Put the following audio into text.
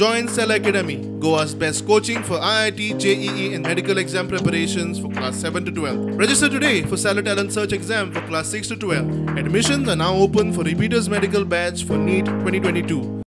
Join Stellar Academy, Goa's best coaching for IIT, JEE and medical exam preparations for class 7 to 12. Register today for Stellar Talent Search exam for class 6 to 12. Admissions are now open for repeaters medical batch for NEET 2022.